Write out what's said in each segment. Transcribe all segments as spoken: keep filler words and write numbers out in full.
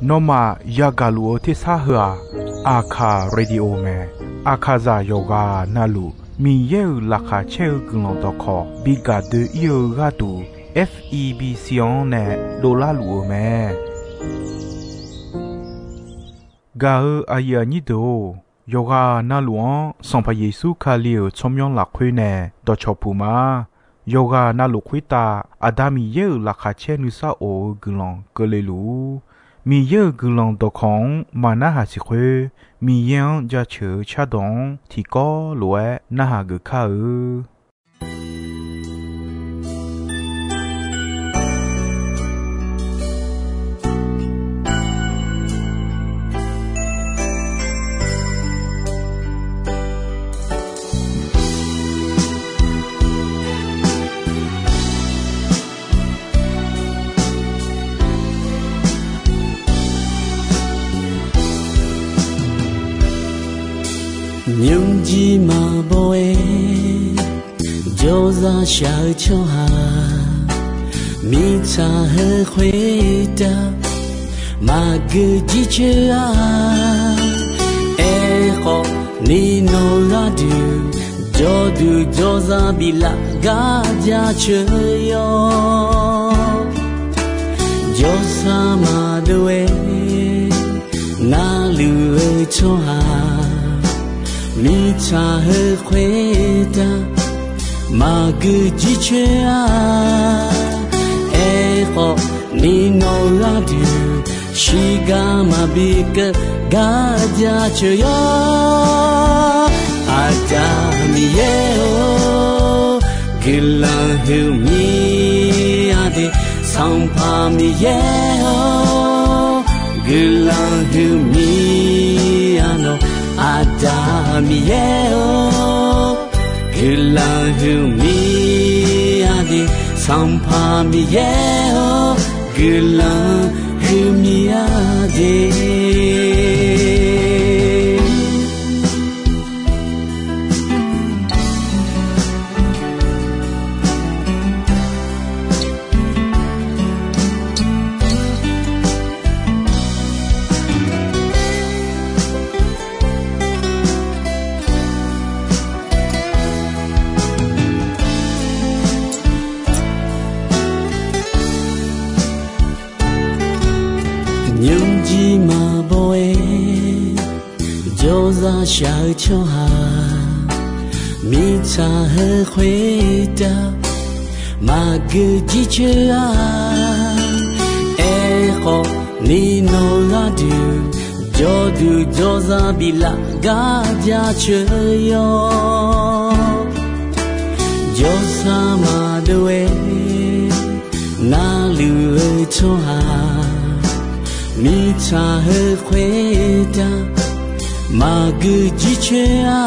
Nawmaf yagaq luf-eu tersar heu-aq, Aqkaq Radio mae. Aqkaqzaq yawqghaq navluf Miqyaer-euq laqkhaq caer-eu guiqlanq dawqkawq bi gaq doe-ir-eu gharduq, F E B C-anr nae dovlar luf-eu mae. Gaq-eu aqyuif aqnyir deuq-or, yawqghaq navluf-anr Sanqpaq Yeqsur Kali-euq tsawrmyanr lafkhoer nae dawqcawq puq ma. Yawqghaq navluf khoertav Aqda Miqyaer-euq laqkhaq caer nuisar of-eu guiqlanq keuvle luf-ur. Miqyaer-euq guiqlanq dawqkawq-anr maqnarhaq siq khoer, Miqyaer-anr jaceuq-eu cardawq-anr tiqkawv lof-aer narhaq geuf kar-eu. Nymrjir maqbaw-aer jawrzaq shaq-eu tsawrhaq, mirtsaq heu khoertav maqgeu jircoer-a. Aerkhawf, ni nawq gharduq jawrduq jawrzaq biflaf gar jaceuq yawr. Jawrsar maqdov-aer narluf-eu tsawrhaq, mirtsaq heu khoertav maqgeu jircoer-a. Aerkhawf, ni nawq gharduq shiqgar maqbi keuv gar jaceuq yawr. Aqda Miqyaer-or, guiqlanq huiqmir-a de. Sanqpaq Miqyaer-or, guiqlanq huiqmir-a nawq. Aqda Miqyaer-or, guiqlanq huiqmir-a de. Sanqpaq Miqyaer-or, guiqlanq huiqmir-a de. Nymrjir maqbaw-aer jawrzaq shaq-eu tsawrhaq, mirtsaq heu khoertav maqgeu jircoer-a. Aerkhawf, ni nawq gharduq jawrduq jawrzaq biflaf gar jaceuq yawr. Jawrsar maqdov-aer narluf-eu tsawrhaq, mirtsaq heu khoertav maqgeu jircoer-a.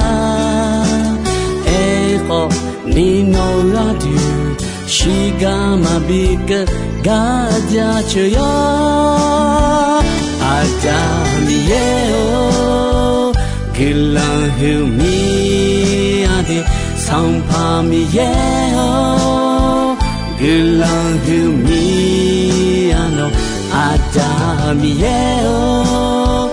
Aerkhawf, ni nawq gharduq shiqgar maqbi keuv gar jaceuq yawr. Aqda Miqyaer-or, guiqlanq huiqmir-a de. Sanqpaq Miqyaer-or, guiqlanq huiqmir-a nawq. Aqda Miqyaer-or,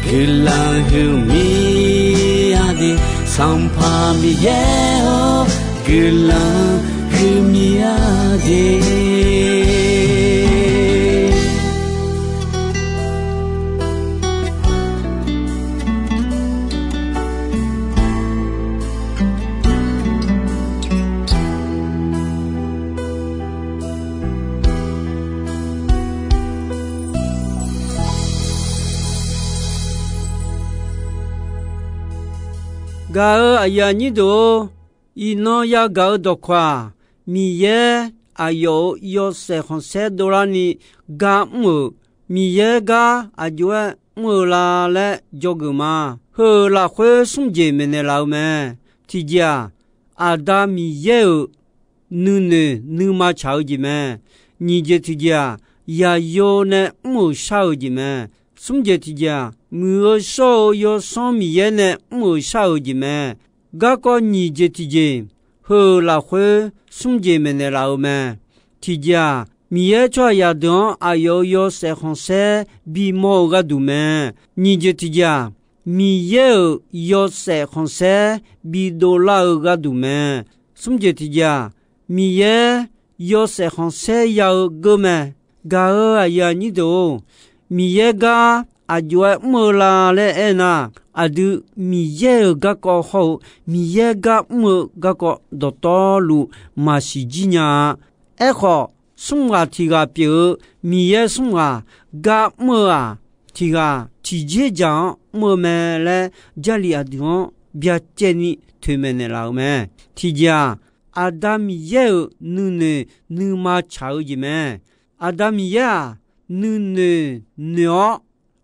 guiqlanq huiqmir-a de. Sanqpaq Miqyaer-or, guiqlanq huiqmir-a de. Gaq-eu aqyuif aqnyir deuq-or, iqnan yagaq-eu dawqkawq-aq, Miqyaer aqyawf-euq yawshaef khanqsaer dovlarni gar mr-euq, Miqyaer gar aqjox-aer mr-eu la laer dzawgeuf ma. Heu-euq lafkhoer smr jeq maeqnaeq laf-eu mae. Tiqjeq-aq, Aqda Miqyaer-euq nuinoeq nuima tsaq-eu jeq mae. Nyiq jeq tiqjeq-aq, yaqyo nae mr-euq shar-eu jeq mae. Smr jeq tiqjeq-aq, muiq-eu shawr-eu Yawsanr Miqyaer nae mr-euq shar-euq jeq mae. Garkawv nyiq jeq tiqjeq, heu-euq lafkhoer smr jeq maeqnaeq laf-eu mae. Tiqjeq-aq, Miqyaer tsawrhaqzaq deuq-anr aqyawf-euq yawshaef khanqsaer bimawr-eu gharduq mae. Nyiq jeq tiqjeq-aq, Miqyaer-euq yawshaef khanqsaer bidov lar-eu gharduq mae. Smr jeq tiqjeq-aq, Miqyaer yawshaef khanqsaer ya-eu geur mae. Gaq-euq aqyuif aqnyir deuq-or, Miqyaer gar aqjox-aer mr-eu la laer aernar, aqdui Miqyaer-euq garkawv hawr-eu Miqyaer gar mr-eu garkawv dawqtawvluf maqsiq jir nya-a. Aerkhawf, smr ghaq tiq ghaq pyeuf-eu Miqyaer smr ghaq gar mr-eu-aq, tiq ghaq tiqjeq dzaq-anr mr-eu mae laer Jarlif aqdui-anr byacaevni toeqmaeq naeqlaf-euq mae. Tiqjeq-aq, Aqda Miqyaer-euq nuinoeq nuima tsaq-eu jeq mae. Aqda Miqyaer-aq, nuinoeq noeq-awr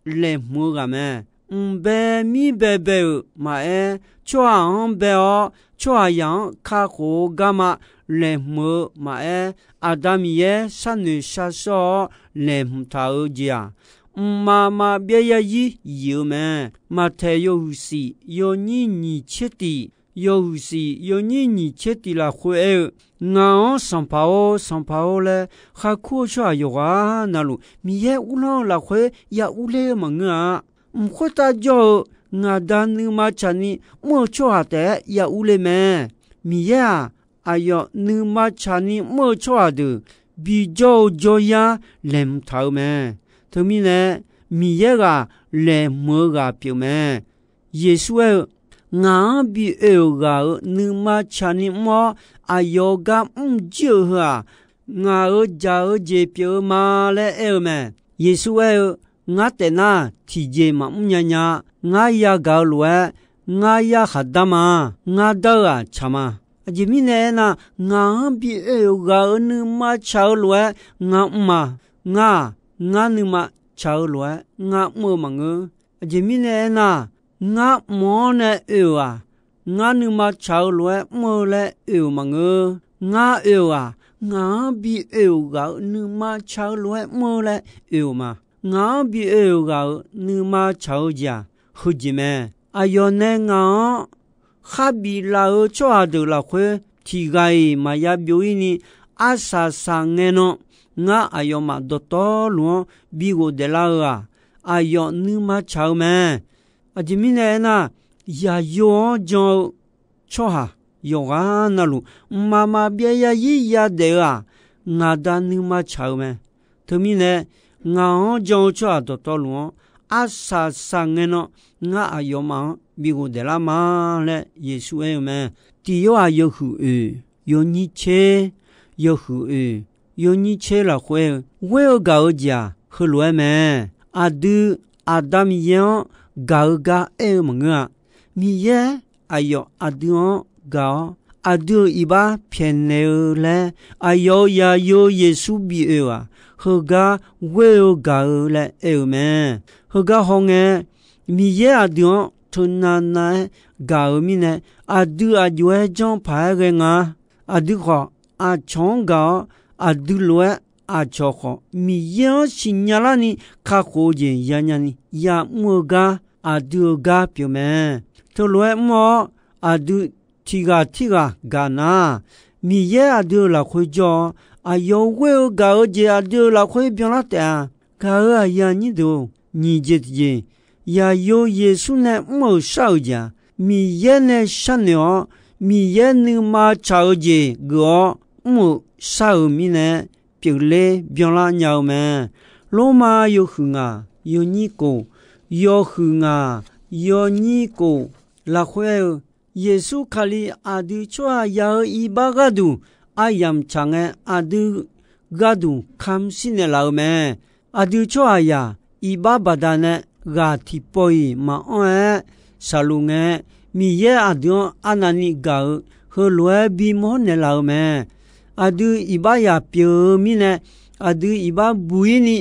laeqhmq-eu ghaq mae. Mq bae mir baebae-euq maqaer, tsawrhaq-anr bae-awr tsawrhaqzaq-anr kakhof-eu garma laeqhmq-eu maqaer, Aqda Miqyaer sharnoeq sharshawr-awr laeqhmq taq-eu jeq-aq, mqmaq maqbyav yarzir yif-eu mae. Maqtaeq yawhuiq shif yawnyir nyiq tser tiq, yawhuiq shif yawnyir nyiq tser tiq lafkhoer aer-eu, Ngaq-anr Sanqpaq-or, Sanqpaq-or laer kharkur-eu tsawrhaq yawqghaq navluf, Miqyaer uvlanr-eu lafkhoer ya urler-eu maqngeur-a. Mq khoertav jawr-eu ngaq Da nuima tsaqni mr-eu tsawrhaq taef-aer ya urler mae. Miqyaer-aq, aqyawf nuima tsaqni mr-eu tsawrhaq deuq bijawr-eu jawryar laeqhmq taq-eu mae. Teumirnae, Miqyaer ghaq laeqhmq-eu ghaq pyeuf mae. Yeqsur aer-eu, Ngaq-anr bi oe-euq-euq ngaq-euq nuima tsaqni mr-awr, aqyawf-euq gar mr jir-euq heu-aq, ngaq-euq dzaq-eu jeq pyeuf-eu ma laer aer-eu mae. Yeqsur aer-eu, Ngar taef nar tiqjeq maqmr nya nya. Ngar yagaq-eu lof-aer, ngar yarkhaq dar ma. Ngar dar-eu-aq tsaq ma. Aqjeq mirnae aernar, ngaq-anr bi oe-euq ghaq-euq nuima tsaq-eu lof-aer ngar mr ma. Ngar-aq, ngar nuima tsaq-eu lof-aer ngar mr-eu maqngeur. Aqjeq mirnae aernar, ngar mq-anr nae oe-euq-aq, ngar nuima tsaq-eu lof-aer mr-eu laer oe-euq maqngeur. Ngar oe-euq-aq, ngaq-anr bi oe-euq ghaq-euq nuima tsaq-eu lof-aer mr-eu laer oe-euq ma. Ngaq-anr bi oe-euq ghaq-euq nuima tsaq-eu jeq-aq, heujeq mae. Aqyawf nae ngaq-anr kharbif laf-eu tsawrhaq deuq lafkhoer tiq ghaq-iq maqya byov-ir ni, arsaq saqngae nan ngar aqyawfmaf dawqtawvluf-anr bi ghofdaef lar-eu-aq, aqyawf nuima tsaq-eu mae. Aqjeq mirnae aernar, yaqyo-anr jan-eu tsawrhaq yawqghaq navluf, mqmaq maqbyav yarzir yadaef-eu-aq, ngaq Da nuima tsaq-eu mae. Teumirnae, ngaq-anr jan-eu tsawrhaq dawqtawvluf-anr arsaq saqngae nan ngar aqyawfmaf-anr bi ghofdaef lar ma laer Yeqsur aer-eu mae. Tiq Yorhaq yawhuiq oeq yawnyir tser, yawhuiq oeq yawnyir tser lafkhoer aer-eu, ghoer-eu gaq-eu jeq-aq, heulof-aer mae. Aqdui Aqda Miqyaer-anr gaq-eu gar aer-eu maqngeur-a. Miqyaer aqyawf aqdui-anr gaq-awr, aqdui-euq iqbax pyaeqnaeq-eu laer, aqyawf-euq yaqyo Yeqsur bif oe-aq, heugar ghoer-eu gaq-eu laer aer-eu mae. Heugar hawngae, Miqyaer aqdui-anr teunav nav-aer gaq-eu mirnae, aqdui aqjox-aer janr paq-aer ghae nga. Aqdui khawf, aqcawq-anr gaq-awr, aqdui lof-aer aqcawq khawf Miqyaer-anr siqnya larni kakhof-eu jeq yanya ni yamr-eu gar, aqdui-euq gar pyeuf mae. Teulof-aer mr-awr, aqdui tiq ghaq tirghaq gaq nar, Miqyaer aqdui-euq lafkhoer jawr-awr, aqyawf ghoer-eu gaq-eu jeq aqdui-euq lafkhoer byanlar taef-a. Gaq-euq aqyuif aqnyir deuq-or, nyiq jeq tiqjeq, yaqyo Yeqsur nae mr-euq shar-euq jeq-aq, Miqyaer nae sharnoeq-awr, Miqyaer nuima tsaq-eu jeq geuf-awr mr-euq shar-euq mirnae, pyeufler byanlar nya-eu mae. Lormav yawhuiq ngaq yawnyir kof, yawhuiq ngaq yawnyir kof lafkhoer aer-eu, Yeqsur Kali aqdui tsawrhaqzaq-euq iqbax gharduq aryamq tsaq ngae, aqdui gharduq kamq shir naeqlaf-eu mae. Aqdui tsawrhaqzaq iqbax baqdanae ghaq tiqpawf-iq maqanr-aer shaqluf ngae, Miqyaer aqdui-anr arnavni gaq-eu heulof-aer bimawr naeqlaf-eu mae. Aqdui iqbaxzaq pyeuf-eu mirnae, aqdui iqbax buq-ir ni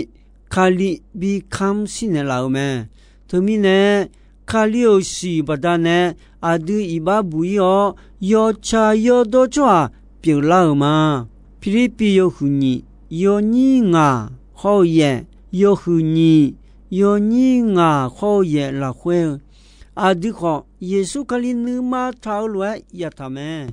Kali bi kamq shir naeqlaf-eu mae. Teumirnae, Kali-euq siq baqdanae aqdui iqbax buq-ir-awr, yawtsaq yawdawr tsawrhaq pyeuflar-euq ma. Pirlirpiv yawhuiq nyiq yawnyir ngaq hawr-eu yaeq, yawhuiq nyiq yawnyir ngaq hawr-eu yaeq lafkhoer-eu, aqdui khawf Yeqsur Kali nuima taq-eu lof-aer yataq mae.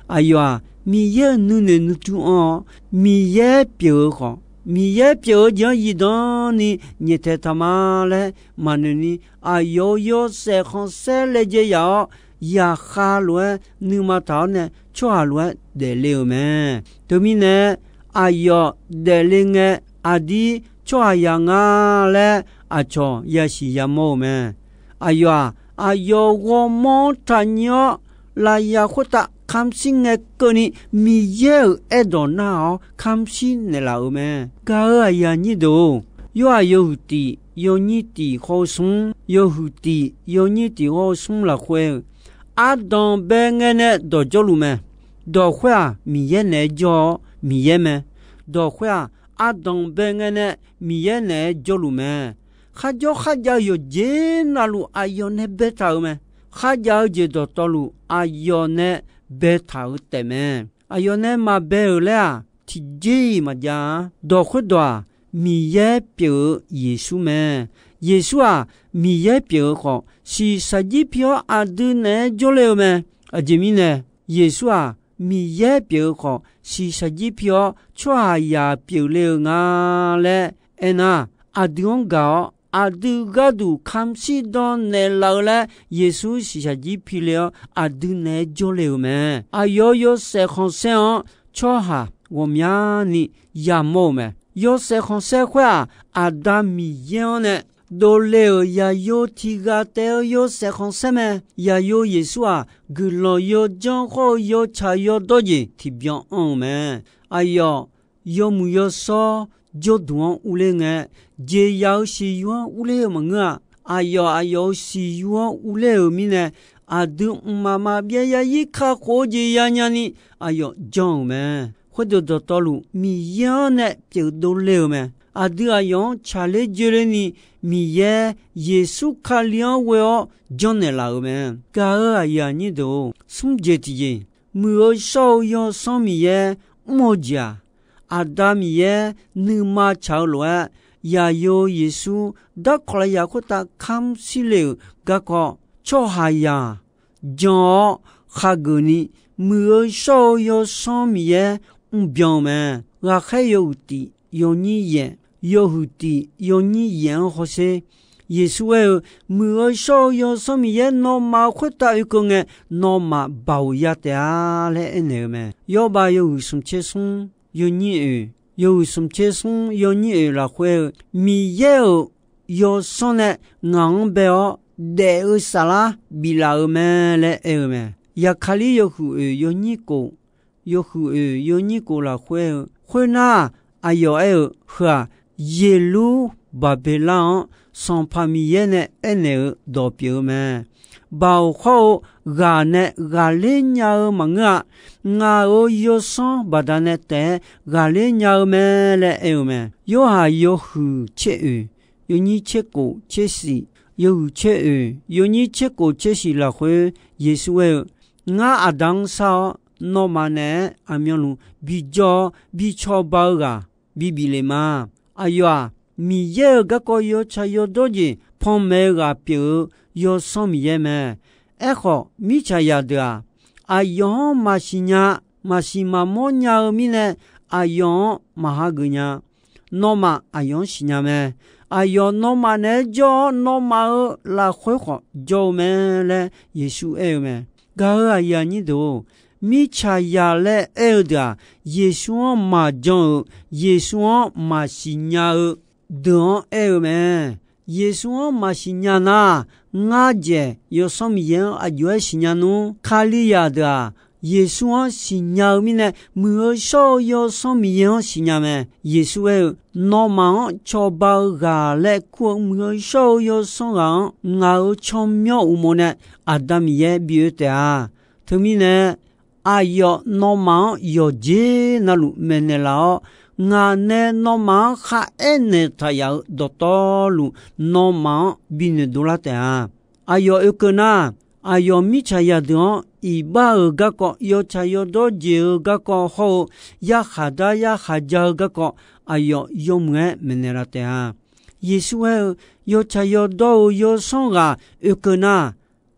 Aqyawf-aq, Miqyaer-euq nuinoeq nuicuiv anr-awr, Miqyaer pyeuf-eu khawf, Miqyaer pyeuf-eu jeq-anr zifdan ni nyaeftaeq taq ma laer maqnoeq ni, aqyawf-euq yawshaef khanqsaer laejae yaf-awr, zaqkhav lof-aer nuima taq-awr nae tsawrhaq lof-aer daefle-euq mae. Teumirnae, aqyawf daefle ngae, aqdir tsawrhaqzaq nga laer aqcawq yasiq yamawr-eu mae. Aqyawf-aq, aqyawf ghawrmawr-anr taqnyir-awr, lafyaq khoertav kamq shir ngae keuvni, Miqyaer-euq aerdawq narhaq-awr kamq shir naeqlaf-euq mae. Gaq-euq aqyuif aqnyir deuq-or, Yorhaq yawhuiq tiq yawnyir tiq hawr-eu smr, yawhuiq tiq yawnyir tiq hawr-eu smr lafkhoer-eu, ardanqbae ngae nae dawq jawrluf mae. Dawq khoer-aq, Miqyaer naeq-aer jawr-awr Miqyaer mae. Dawq khoer-aq, ardanqbae ngae nae Miqyaer naeq-aer jawrluf mae. Kharjawr kharjav-eu yawqjeq navluf aqyawf nae baetaq-euq mae. Kharjav-eu jeq dawqtawvluf aqyawf nae baetaq-eu taefmae. Aqyawf nae maqbae-euq laer-aq, tiqjeq-iq maqjav-a. Dawq khoerdawq-aq, Miqyaer pyeuf-eu Yeqsur mae. Yeqsur-aq, Miqyaer pyeuf-eu khawf, shiqshaq jir pi-awr aqdui naeq-aer jawrle-eu mae. Aqjeq mirnae, Yeqsur-aq, Miqyaer pyeuf-eu khawf, shiqshaq jir pi-awr tsawrhaqzaq pyeufle-eu nga laer aernar, aqdui-anr gaq-awr, aqdui gharduq kamq shir dan naeqlaf-eu laer, Yeqsur shiqshaq jir pile-awr aqdui naeq-aer jawrle-euq mae. Aqyawf-euq yawshaef khanqsaer-anr tsawrhaq ghawqmyani yamawr-euq mae. Yawshaef khanqsaer khoer-aq, Aqda Miqyaer-anr nae dovle-euq zaqyo tiq ghaq taef-eu yawshaef khanqsaer mae. Zaqyo Yeqsur-aq, guiqlanq yawdzanr khawr-eu yawtsaq yawdawr jeq tiqbyan anr-eu mae. Aqyawf yawmuiq yawshawr jawrduq-anr urler ngae, jeqzaq-eu siqyoeq-anr urler-eu maqngeur-aq, aqyawf aqyawf-euq siqyoeq-anr urler-euq mirnae, aqdui mqmaq maqbyav zarzir kakhof-eu jeq yanya ni aqyawf jan-euq mae. Khoerdeuq dawqtawvluf Miqyaer-anr nae pyeuf dovle-euq mae. Aqdui aqyawf-anr tsaqler joeler ni Miqyaer Yeqsur Kali-anr ghoe-awr janrnaeq laf-euq mae. Gaq-euq aqyuif aqnyir deuq-or, smr jeq tiqjeq, muiq-eu shawr-eu Yawsanr Miqyaer mr-eu jeq-aq, Aqda Miqyaer nuima tsaq-eu lof-aer, zaqyo Yeqsur darkawq lafyaq khoertav kamq shir le-euq garkawv, tsawrhaqzaq jan-awr khageuf ni, muiq-eu shawr-eu Yawsanr Miqyaer mrbyan-eu mae. Ghaqkhaer yawhuiq tiq yawnyir yaef, yawhuiq tiq yawnyir yaef-anr hawsher. Yeqsur aer-eu, Muiq-eu shawr-eu Yawsanr Miqyaer nawmaf-euq khoertav oekeuv ngae, nawmaf baoq ya taef-a laer aernaeq-eu mae. Yawrbav yawhuiq smq tser smr yawnyir oeq, yawhuiq smq tser smr yawnyir oeq lafkhoer-eu, Miqyaer-euq Yawsanr nae ngaq-anr bae-awr daef-eu saflar biflaf-eu mae laer aer-eu mae. Yaqkali yawhuiq oeq yawnyir kof, yawhuiq oeq yawnyir kof lafkhoer-eu, khoernar, aqyawf aer-eu, Heu-aq, Yeqlur Baqbeqlar-anr Sanqpaq Miqyaer nae aernaeq-eu dawq pyeuf-eu mae. Baoq hawr-eu ghaq nae ghaqler nya-eu maqngeur-a. Ngaq-euq Yawsanr baqdanae taef-aer ghaqler nya-eu mae laer aer-eu mae. Yorhaq yawhuiq tser oeq, yawnyir tser kof tser shif, yawhuiq tser oeq yawnyir tser kof tser shif lafkhoer, Yeqsur aer-eu, Ngar Aqda-anr shar-awr, nawmaf naeq-aer aqmyanluf bijawr-awr bicawba-eu ghaq bibif le ma. Aqyawf-aq, Miqyaer-euq garkawv yawtsaq yawdawr jeq panmaeq-eu ghaq pyeuf-eu Yawsanr Miqyaer mae. Aerkhawf, mirtsaqzaq deuq-aq, aqyawf-anr maqsiq nya, maqsiq maqmawr nya-eu mirnae, aqyawf-anr maq hageuf nya. Nawmaf aqyawf-anr siqnya mae. Aqyawf nawmaf naeq-aer jawr-awr, nawmaf-euq lafkhoer khawf jawr-eu mae laer Yeqsur aer-eu mae. Gaq-euq aqyuif aqnyir deuq-or, mirtsaqzaq laer aer-eu deuq-aq, Yeqsur-anr maqjan-euq, Yeqsur-anr maqsiq nya-eu deuq-anr aer-eu mae. Yeqsur-anr maqsiq nya nar, ngar dzaeq Yawsanr Miqyaer-anr aqjox-aer siqnya nmr. Kalizaq deuq-aq, Yeqsur-anr siqnya-eu mirnae, muiq-eu shawr-eu Yawsanr Miqyaer-anr siqnya mae. Yeqsur aer-eu, Nawmaf-anr cawba-eu ghaq laer kur-eu muiq-eu shawr-eu Yawsanr ghaq-anr ngaq-euq tsawrmyanr uqmov nae Aqda Miqyaer bi oe taef-a. Teumirnae, aqyawf nawmaf-anr yawqjeq navluf maeqnaeq laf-awr, ngaq nae nawmaf-anr kharaer naeq taq yaf-euq dawqtawvluf, nawmaf-anr binoeq dovlar taef-a. Aqyawf oekeuv nar, aqyawf mirtsaqzaq deuq-anr iqbax-euq garkawv, yawtsaq yawdawr jeq-eu garkawv hawr-eu, yarkhaq dar yarkhaq ja-eu garkawv, aqyawf yawmuiq-aer maeqnaeq laf taef-a. Yeqsur aer-eu, yawtsaq yawdawr-eu Yawsanr ghaq oekeuv nar,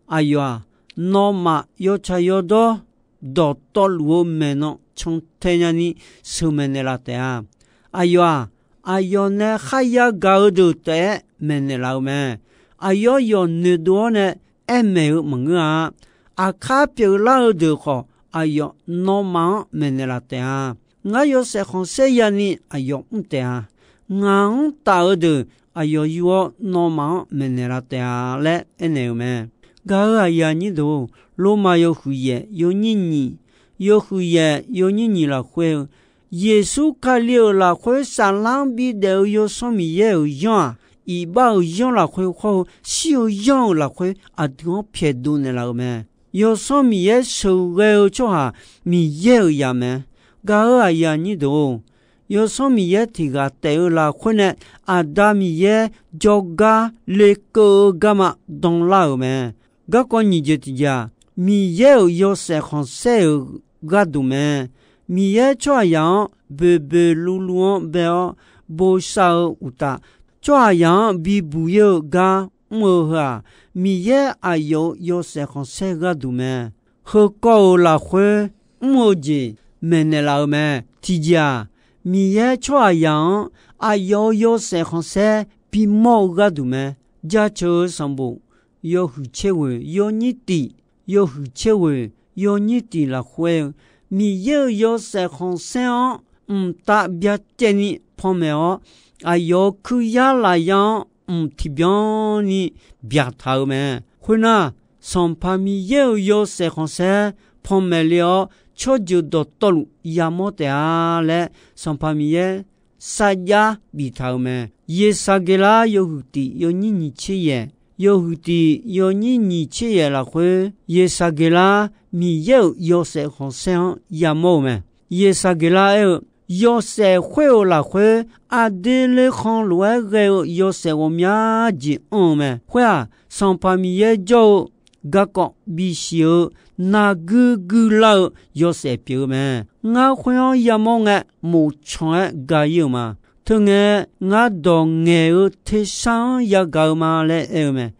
aqyawf-aq, nawmaf yawtsaq yawdawr dawqtawvluf-eu maeqnan cantae nyani sheuqmaeq naeqlaf taef-a. Aqyawf-aq, aqyawf nae kharya gaq-eu deuq taef-aer maeqnaeq laf-eu mae. Aqyawf yawf noeqdov-awr nae aer maeq-eu maqngeur-a. Aqkar pyeuflar-eu deuq khawf, aqyawf nawmaf-anr maeqnaeq laf taef-a. Ngar yawshaef khanqsaer yani aqyawf mr taef-a. Ngaq-anr taf-eu deuq aqyawf yur-awr nawmaf-anr maeqnaeq laf taef-a laer aernaeq-eu mae. Gaq-euq aqyuif aqnyir deuq-or, Lormav yawhuiq yaef yawnyir nyiq, yawhuiq yaef yawnyir nyiq lafkhoer-eu, Yeqsur Kali-euq lafkhoer saflar bidaef-eu Yawsanr Miqyaer-euq zanr-aq, iqbax-euq zanr lafkhoer hawr-eu shir-eu zanr-euq lafkhoer aqdui-anr pyaeqdov naeqlaf-euq mae. Yawsanr Miqyaer sheuqghae-eu tsawrhaq Miqyaer-euq zaq mae. Gaq-euq aqyuif aqnyir deuq-or, Yawsanr Miqyaer tiq ghaq taef-eu lafkhoer nae Aqda Miqyaer jawrgar lekeuv-eu garma danlar-euq mae. Garkawv nyiq jeq tiq jeq-aq, Miqyaer-euq yawshaef khanqsaer-euq gharduq mae. Miqyaer tsawrhaqzaq-anr boeqboeq luvluv-anr bae-awr bosav-eu uqtaf, tsawrhaqzaq-anr bibuq-ir-eu gar mr-eu heu-aq, Miqyaer aqyawf-euq yawshaef khanqsaer gharduq mae. Heukawv-euq lafkhoer mr-eu jeq maeqnaeq laf-eu mae. Tiqjeq-aq, Miqyaer tsawrhaqzaq-anr aqyawf-euq yawshaef khanqsaer bimawr-eu gharduq mae. Jaceuq-eu sanqbof yawhuiq tser ghoeq yawnyir tiq, yawhuiq tser ghoeq yawnyir tiq lafkhoer-eu, Miqyaer-euq yawshaef khanqsaer-anr mqtav byacaevni panmaeq-awr, aqyawf-euq kuiryar lafyar-anr mq tiqbyan ni byaqtaq-eu mae. Khoernar, Sanqpaq Miqyaer-euq yawshaef khanqsaer panmaeq le-awr, tsawrjeuq dawqtawvluf yamawr taef-a laer Sanqpaq Miqyaer sarjax biftaq-euq mae. Yeqsaqgeqlar yawhuiq tiq yawnyir nyiq tser yaef, yawhuiq tiq yawnyir nyiq tser yaef lafkhoer, Yeqsaqgeqlar Miqyaer-euq yawshaef khanqsaer-anr yamawr-eu mae. Yeqsaqgeqlar aer-eu, yawshaef khoer-euq lafkhoer aqdui lekhanq lof-aer ghae-eu yawshaef ghawqmya jeq anr-eu mae. Khoer-aq, Sanqpaq Miqyaer jawr-eu garkawv bisiq-eu narguir guirlar-eu yawshaef pyeuf-eu mae. Ngar khoer-anr yamawr ngae, moqcan-aer ga-ir-euq ma. Teungae, ngar dawq ngaeq-eu tersar-anr yagaq-eu ma laer aer-eu mae.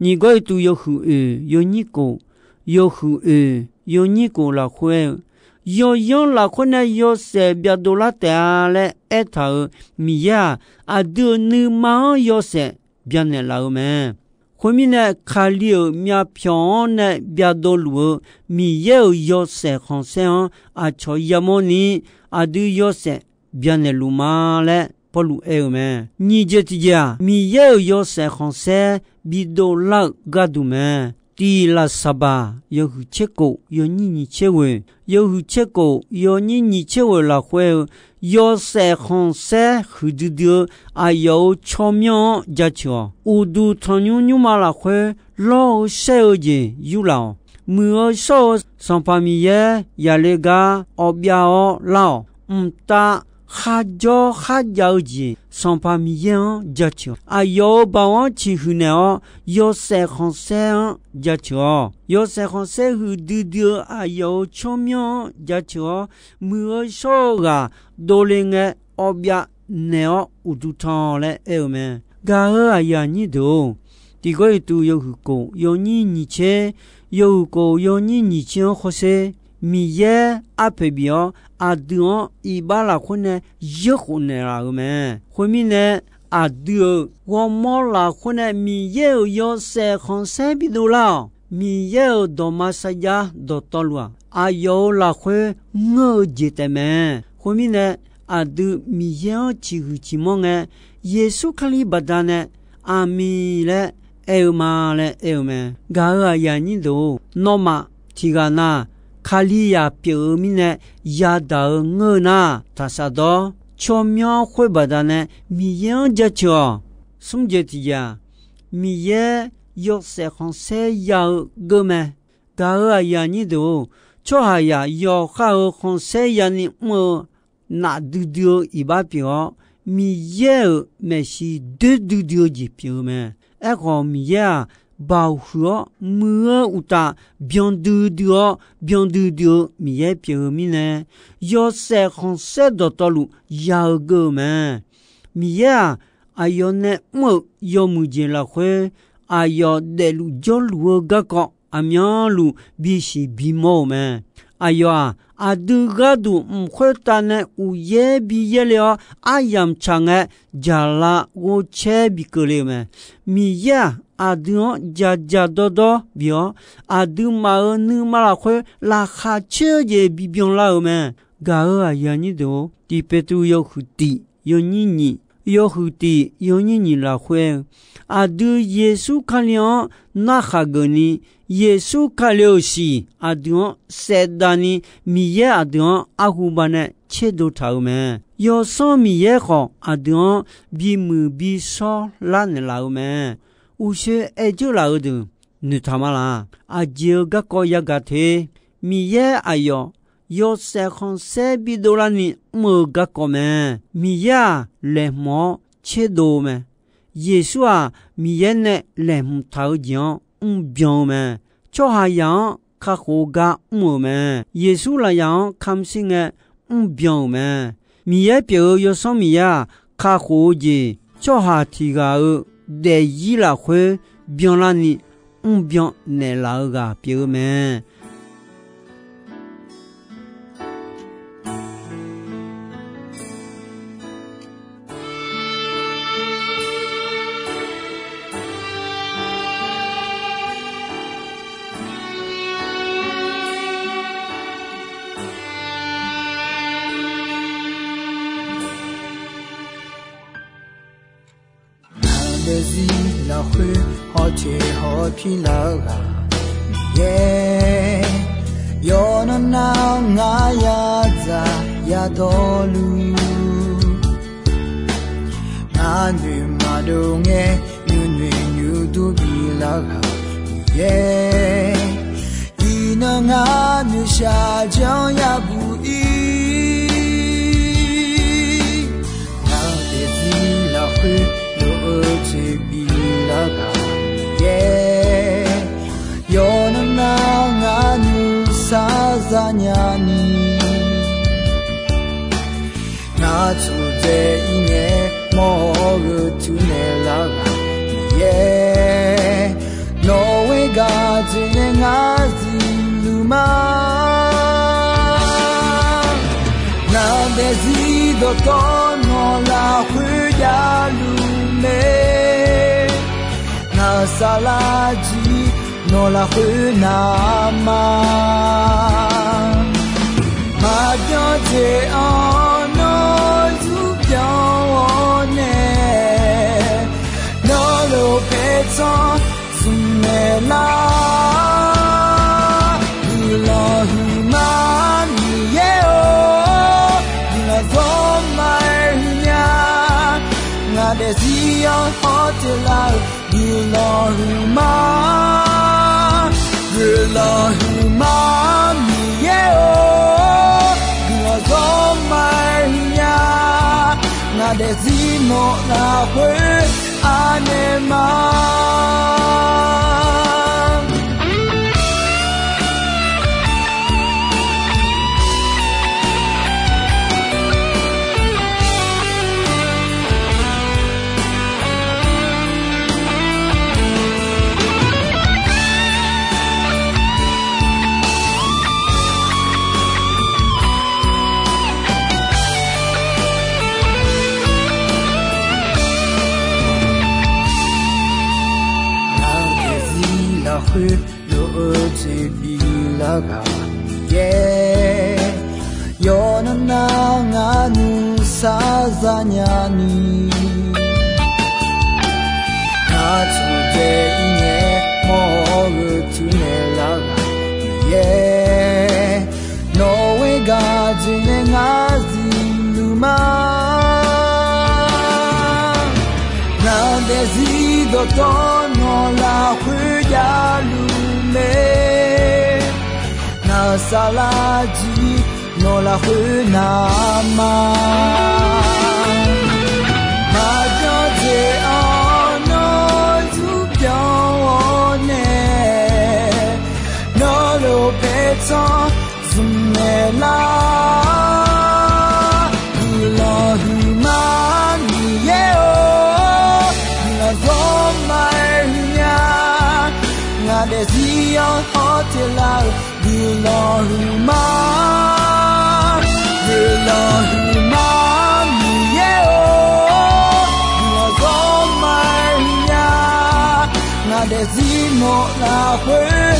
Nyiq Gawrliqtu yawhuiq oeq yawnyir kof, yawhuiq oeq yawnyir kof lafkhoer-eu, yawyanr lafkhoer nae yawshaef byavdov lar taef-a laer aertaq-euq Miqyaer-aq, aqdui-euq nuima-anr yawshaef byanaeq laf-eu mae. Khoermirnae, Kali-euq myavpyawq-anr nae byavdov luf-eu Miqyaer-euq yawshaef khanqsaer-anr aqcawq yamawr ni, aqdui yawshaef byanaeq luf ma laer Pawrluv aer-eu mae. Nyiq jeq tiqjeq-aq, Miqyaer-euq yawshaef khanqsaer bidov lar-eu gharduq mae. Tiq Laqsaqbaq yawhuiq tser kof yawnyir nyiq tser ghoeq, yawhuiq tser kof yawnyir nyiq tser ghoeq lafkhoer-eu, yawshaef khanqsaer huiqdui dui-eu aqyawf-euq tsawrmyanr-anr jaceuq-awq. Uqduq tanqnymr nymrma lafkhoer lawr-eu shaer-eu jeq yurlaf-awq. Muiq-eu shawr-eu Sanqpaq Miqyaer yaqler gar awv byav-awr lar-awq. Mqtav kharjawr kharjav-eu jeq Sanqpaq Miqyaer-anr jaceuq-awq. Aqyawf-euq baoq-anr ciqhuiq naeq-awr, yawshaef khanqsaer-anr jaceuq-awq. Yawshaef khanqsaer huiqdui dui-eu aqyawf-euq tsawrmyanr-anr jaceuq-awr, muiq-eu shawr-eu ghaq dovle ngae, awv byav naeq-awr uqduq tan laer aer-eu mae. Gaq-euq aqyuif aqnyir deuq-or, Tiq Gawrliqtu yawhuiq kof yawnyir nyiq tser, yawhuiq kof yawnyir nyiq tser-anr hawsher, Miqyaer arpoeq bif-awr, aqdui-anr iqbax lafkhoer nae yeurkhof naeqlaf-euq mae. Khoermirnae, aqdui-euq ghawrmawr lafkhoer nae Miqyaer-euq yawshaef khanqsaer bidov lar-awq. Miqyaer-euq dawqma sarjax dawqtawvluf-aq, aqyawf-euq lafkhoer ngeur-eu jeq taef mae. Khoermirnae, aqdui Miqyaer-anr ciqhuiq ciqmanr ngae, Yeqsur Kali baqdanae aqmiq laer aer-eu ma laer aer-eu mae. Gaq-euq aqyuif aqnyir deuq-or, nawmaf tiq ghaq na Kalizaq pyeuf-eu mirnae yadaq-eu ngeur-eu nar, taqsaq dawr. Tsawrmyanr khoer baqdanae Miqyaer-anr jaceuq-awq. Smr jeq tiqjeq-aq, Miqyaer yawshaef khanqsaer ya-eu geur mae. Gaq-euq aqyuif aqnyir deuq-or, tsawrhaqzaq yawqha-euq khanqsaer yani mr-eu nafdui dui-eu iqbax pyeuf-awr, Miqyaer-euq maeqshi doer duidui-eu jeq pyeuf-eu mae. Aerkhawf, Miqyaer-aq, baoq huiq-awr muiq-eu uqtaf, byandui dui-awr byandui dui-eu Miqyaer pyeuf-eu mirnae, yawshaef khanqsaer dawqtawvluf ya-eu geur-eu mae. Miqyaer-aq, aqyawf nae mr-euq yawmuiq jeq lafkhoer, aqyawf daefluf jawrluf-eu garkawv aqmyanluf bisiq bimawr-euq mae. aqyawf-aq, aqdui gharduq mq khoertav nae uqyaer bi yaerle-awr, aryamq tsaq ngae, jaqlav ghovcaer bi keuvle-eu mae. Miqyaer-aq, aqdui-anr jaqjaq dawrdawr bif-awr, aqduimaf-euq nuima lafkhoer laqkhaq caer-eu jeq bibyan lar-eu mae. Gaq-euq aqyuif aqnyir deuq-or, Tiq Peqtruv yawhuiq tiq yawnyir nyiq, yawhuiq tiq yawnyir nyiq lafkhoer-eu, aqdui Yeqsur Kali-anr narkhaq geufni, Yeqsur Kali-euq siq aqdui-anr saevdavni, Miqyaer aqdui-anr arhu banae tserdov taq-euq mae. Yawsanr Miqyaer khawf, aqdui-anr bimuiq bishawr lar naeqlaf-eu mae. Uqshoe aer dzeurlaf-eu deuq noeqtaq ma laq. Aqjeq-eu garkawv yagaq te. Miqyaer aqyawf yawshaef khanqsaer bidov larni mr-eu garkawv mae. Miqyaer-aq, laeqhmq-awr tserdov-eu mae. Yeqsur-aq, Miqyaer nae laeqhmq taq-eu jeq-anr mrbyan-eu mae. Tsawrhaqzaq-anr kakhof-eu gar mr-euq mae. Yeqsur lafyaq-anr kamq shir ngae mrbyan-euq mae. Miqyaer pyeuf-eu Yawsanr Miqyaer-aq, kakhof-eu jeq tsawrhaq tiq ghaq-euq daefzir lafkhoer byanlarni mrbyan naeqlaf-eu ghaq pyeuf-eu mae. Ngaq daefzir lafkhoer hawteq hawpir lar-eu ghaq Miqyaer, yawqnan nar-awr ngar yadzaq yadawrluf, ngar noeq maqdov ngae nuinoeq nymr dur bilar ghaq Miqyaer, iqnan ngar noeqshaq janr yabuq ir. Ngaq daefzir lafkhoer lof-eu jeq bilar ghaq Miqyaer, yawqnan nar ngar nuisar zanya ni, ngar tsuqdzae ir ngae mawr-eu teunaeq lar ghaq Miqyaer, nawq-euq gaq jeq nae ngar zifluf ma. Ngaq daefzir dawqtawv nawq lafkhoer javluf mae. Ngaq saflar jir nawq lafkhoer navma, maqbyan jeq-anr nawr zurbyan-awr nae, nawr lof paertsanr zmqmaeq lar. Guiqlanq huiqma Miqyaer-or, guiqlanq zawr ma-aer huiqnya. Ngaq daefzir-anr hawteq lar-eu guiqlanq huiqma, guiqlanq huiqma Miqyaer-or, guiqlanq zawr ma-aer huiqnya. Ngaq daefzir nawq lafkhoer anaeq ma. Ngaq daefzir lafkhoer lof-eu jeq bilar ghaq Miqyaer, yawqnan nar ngar nuisar zanya ni, ngar tsuqdzae ir ngae mawr-eu teunaeq lar ghaq Miqyaer, nawq-euq gaq jeq nae ngar zifluf ma. Ngaq daefzir dawqtawv nawq lafkhoer javluf mae. Ngaq saflar jir nawq lafkhoer navma, maqbyan jeq-anr nawr zurbyan-awr nae, nawr lof paertsanr zmqmaeq lar. Guiqlanq huiqma Miqyaer-or, guiqlanq zawr ma-aer huiqnya. Ngaq daefzir-anr hawteq lar-eu guiqlanq Lawhuiqma, guiqlanq huiqma, Miqyaer-or, guiqlanq zawr ma-aer nya. Ngaq daefzir nawq lafkhoer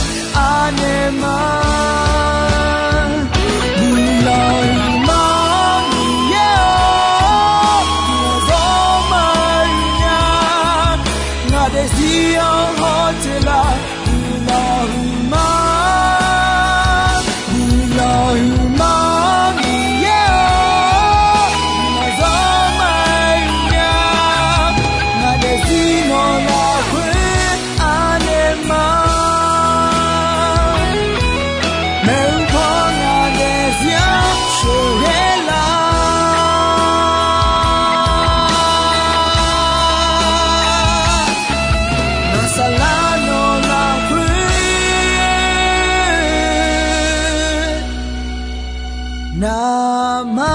anaeq ma. Guiqlanq huiqma, Miqyaer-or, guiqlanq zawr ma-aer nya. Ngaq daefzir-anr hawteq laf, guiqlanq huiqma. Guiqlanq huiqma, Miqyaer-or, guiqlanq zawr ma-aer nya. Ngaq daefzir nawq lafkhoer anaeq ma. Maeqhu paw ngaq daefzir-anr sheuqghae lar. Naq saflar nawq lafkhoer navmaqma.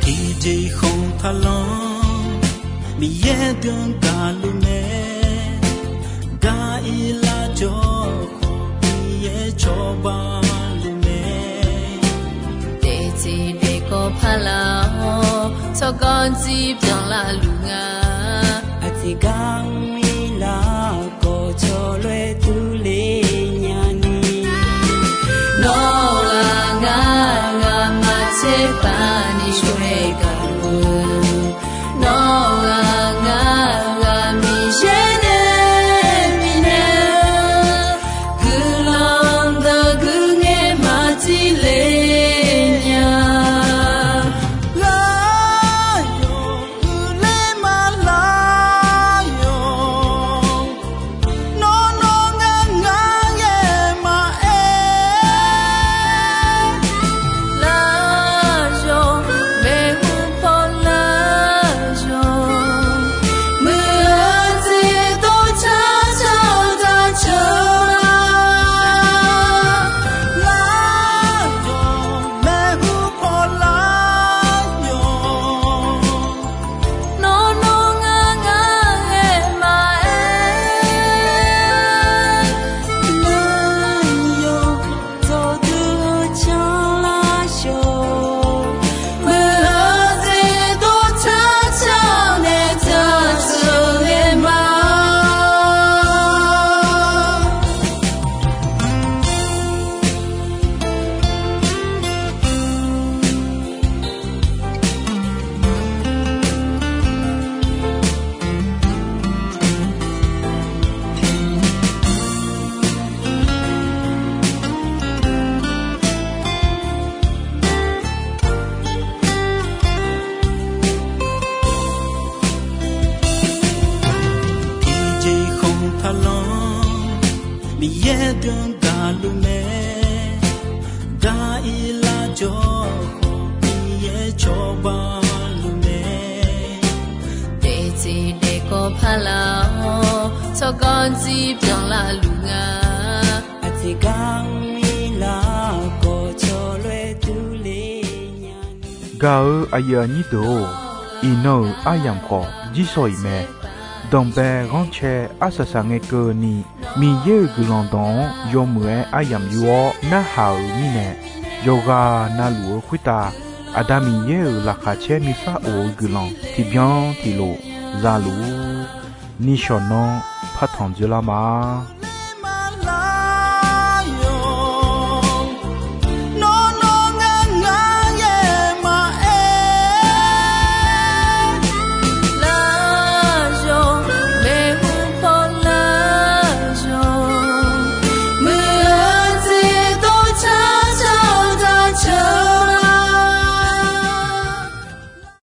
Tiqjeq khanq taqlanr, Miqyaer deuq-anr gaqluf mae. Gar-ir lar jawr khawf, Miqyaer cawba luf mae. Daefteq daefkawv paqlaq-awr, tsawrganr jir byanlar luf nga. Aqjeq gar mr-ir lar khawf, cawlof-aer durle nyani. Nawr-aq ngar, ngar maqtser paq ni shawr-aer gaq-eu. Nawr-aq ngar, ngar Miqyaer nae bifnaeq-eu guiqlanq deuq guiqngaer maqtile nya. Lar yawq uiqler ma lar yawq. Nawr nawr ngar ngar-aer maqaer. Lar yawq, maeqhu paw lar yawq. Muiq-eu jeq dawrcar car-eu dawrcar-eu lar. Lar yawq, maeqhu paw lar yawq. Nawr nawr ngar ngar-aer maqaer. Lar yawq, dawqdui-eu canlar yawq. Muiq-eu jeq dawrcar car-eu nae taqteuq nae ma. Tiqjeq khanq taqlanr, Miqyaer deuq-anr gaqluf mae. Gar-ir lar jawr khawf, Miqyaer cawba luf mae. Daefteq daefkawv paqlaq-awr, tsawrganr jir byanlar luf nga. Aqjeq gar mr-ir lar khawf, cawlof-aer durle nya. Gaq-eu aqyuif aqnyir deuq-or, iqnan-euq aryamq khawf jir shawq-iq mae. Danqbae ghanrcae arsaq saq ngae keuvni, Miqyaer-euq guiqlanq dawq-anr yawmuiq-aer aryamq yur-awr narhaq-euq mirnae, yawqghaq na luf-eu khoertav Aqda Miqyaer-euq laqkhaq caer nuisar of-eu guiqlanq tiqbyan tiqlof za luf-ur. Nishawq nanr partanq dzoerlar ma.